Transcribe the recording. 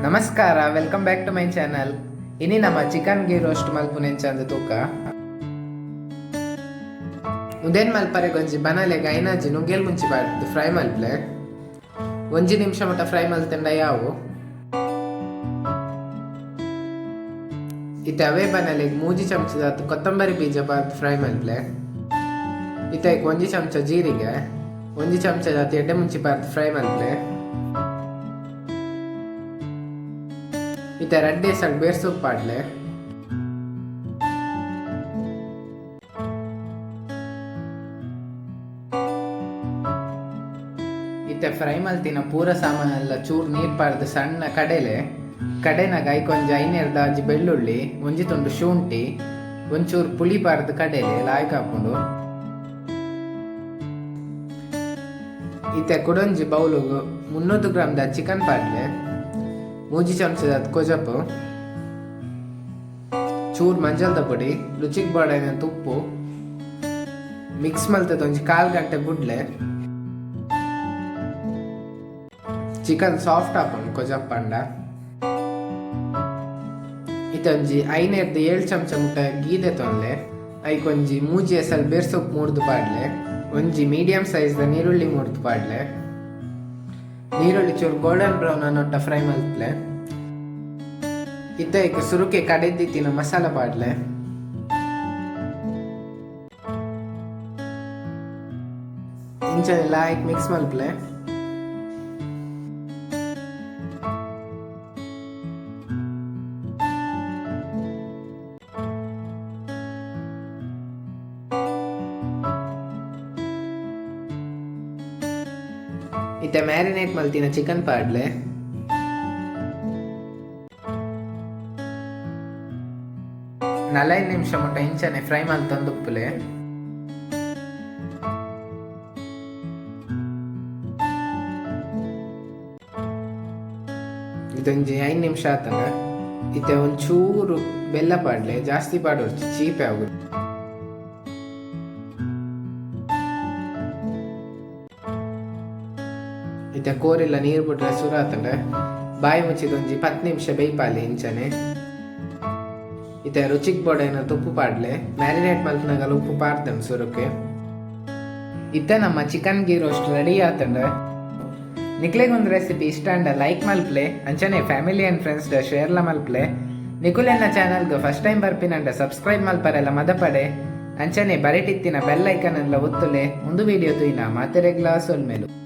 ನಮಸ್ಕಾರ, welcome back to my channel. ಇನಿ ನಮ್ಮ ಚಿಕನ್ ಗೀ ರೋಸ್ಟ್ ಮಲ್ಪುನೆಂಚಂದು ತೂಕ. ಉಂದೇನ್ ಮಲ್ಪರೆ ಗೊಂಜಿ ಬನಲೆಗ್ ಐನಾಜಿ ನುಗ್ಗೆಲ್ ಮುಂಚಿ ಪಾಡ್ದು ಫ್ರೈ ಮಲ್ಪ್ಲೆ. ಒಂಜಿ ನಿಮಿಷ ಮುಟ್ಟ ಫ್ರೈ ಮಲ್ತಂಡ ಯಾವು. ಇತ್ತೆ ಅವೇ ಬನಲೆಗ್ ಮೂಜಿ ಚಮಚದಾತ್ ಕೊತ್ತಂಬರಿ ಬೀಜ ಪಾಡ್ದು ಫ್ರೈ ಮಲ್ಪ್ಲೆ. ಇತ್ತೆ ಐಕ್ ಒಂಜಿ ಚಮಚ ಜೀರಿಗೆ, ಒಂಜಿ ಚಮಚದಾತ್ ಎಡ್ಡೆ ಮುಂಚಿ ಪಾಡ್ದು ಫ್ರೈ ಮಲ್ಪ್ಲೆ. ಇತ್ತೆ ರಡ್ಡೆ ಸಲ್ ಬೇರ್ ಸೊಪ್ಪು ಪಾಡ್ಲೆ. ಇತ್ತೆ ಫ್ರೈ ಮಲ್ತಿನ ಪೂರ ಸಾಮಾನೆಲ್ಲ ಚೂರು ನೀರು ಪಾಡ್ದು ಸಣ್ಣ ಕಡೆಲೆ. ಕಡೆನಾಗ ಐಕ್ ಒಂಜಿ ಐನೆರ್ದ ಒಂಜಿ ಬೆಳ್ಳುಳ್ಳಿ, ಒಂಜಿ ತುಂಡು ಶುಂಠಿ, ಒಂಚೂರು ಪುಳಿ ಪಾಡ್ದು ಕಡೆಲೆ ಲಾಯ್ಕ್ ಆಪುಂಡು. ಇತ್ತೆ ಕುಡೊಂಜಿ ಬೌಲುಗು 300 ಗ್ರಾಮ್ ದ ಚಿಕನ್ ಪಾಡ್ಲೆ, ಮೂಜಿ ಚಮಚದ ಕೊಜಪು, ಚೂರು ಮಂಜಲ್ದ ಪೊಡಿ, ರುಚಿಗ್ ಬೋಡಾಯಿನ ತುಪ್ಪು ಮಿಕ್ಸ್ ಮಲ್ತದ ಒಂಜಿ ಕಾಲ್ ಗಂಟೆ ಬುಡ್ಲೆ. ಚಿಕನ್ ಸಾಫ್ಟ್ ಆಪುಂಡು ಕೊಜಪ್ಪಂಡ. ಇತ್ತೆ ಒಂಜಿ ಐನೆರ್ದ್ 7 ಚಮಚ ಮುಟ್ಟ ಗೀ ದೆತೊನ್ಲೆ. ಐಕ್ ಒಂಜಿ ಮೂಜಿ ಎಸಲ್ ಬೇರ್ ಸೊಪ್ಪು ಮೂರ್ದು ಪಾಡ್ಲೆ, ಒಂಜಿ ಮೀಡಿಯಂ ಸೈಜ್ ದ ನೀರುಳ್ಳಿ ಮೂರ್ದು ಪಾಡ್ಲೆ. ನೀರುಳ್ಳಿ ಚೂರು ಗೋಲ್ಡನ್ ಬ್ರೌನ್ ಅನ್ನೊಟ್ಟ ಫ್ರೈ ಮಲ್ತ್ಲೆ. ಇತ್ತೆ ಐಕ್ ಸುರುಕೆ ಕಡೆದಿತ್ತಿನ ಮಸಾಲ ಪಾಡ್ಲೆ. ಇಂಚನೆ ಲಾಯ್ಕ್ ಮಿಕ್ಸ್ ಮಲ್ಪ್ಲೆ. ಇತ್ತೆ ಮ್ಯಾರಿನೇಟ್ ಮಲ್ತಿನ ಚಿಕನ್ ಪಾಡ್ಲೆ. 4 ನಿಮಿಷ ಮುಟ್ಟ ಇಂಚನೆ ಫ್ರೈ ಮಲ್ತೊಂದುಪ್ಪುಲೆ. ಇದೊಂಜಿ 5 ನಿಮಿಷ ಆತಂಡ. ಇತ್ತೆ ಒಂಚೂರು ಬೆಲ್ಲ ಪಾಡ್ಲೆ, ಜಾಸ್ತಿ ಪಾಡೊಡ್ಚಿ, ಚೀಪೆ ಆವು. ಇತ್ತೆ ಕೋರಿಲ್ಲ ನೀರು ಬಿಟ್ರೆ ಸುರು ಆತಂಡ. ಬಾಯಿ ಮುಚ್ಚಿದ ಒಂಜಿ 10 ನಿಮಿಷ ಬೇಯ್ಪಾಲೆ ಇಂಚನೆ. ಇತ್ತೆ ರುಚಿಗ್ ಬೋಡಾಯಿನ ತುಪ್ಪು ಪಾಡ್ಲೆ. ಮ್ಯಾರಿನೇಟ್ ಮಲ್ಪುನಗಲ ಉಪ್ಪು ಪಾಡ್ದೆನ್ ಸುರುಕೆ. ಇತ್ತೆ ನಮ್ಮ ಚಿಕನ್ ಗೀ ರೋಸ್ಟ್ ರೆಡಿ ಆತಂಡ. ನಿಕ್ಲೆಗ್ ಒಂದು ರೆಸಿಪಿ ಇಷ್ಟ ಅಂಡ ಲೈಕ್ ಮಲ್ಪ್ಲೆ, ಅಂಚನೆ ಫ್ಯಾಮಿಲಿ ಅಂಡ್ ಫ್ರೆಂಡ್ಸ್ ಡ ಶೇರ್ ಲ ಮಲ್ಪ್ಲೆ. ನಿಕುಲೆನ್ನ ಚಾನಲ್ಗ್ ಫಸ್ಟ್ ಟೈಮ್ ಬರ್ಪಿನಂಡ ಸಬ್ಸ್ಕ್ರೈಬ್ ಮಲ್ಪರೆಲ್ಲ ಮದಪಡೆ. ಅಂಚನೆ ಬರಿಟಿತ್ತಿನ ಬೆಲ್ ಐಕನ್ ಎಲ್ಲ ಒತ್ತುಲೆ. ಒಂದು ವಿಡಿಯೋ ತೂಯಿನ ಮಾತೆರೆಗ್ಲಾ ಸೊಲ್ಮೆಲು.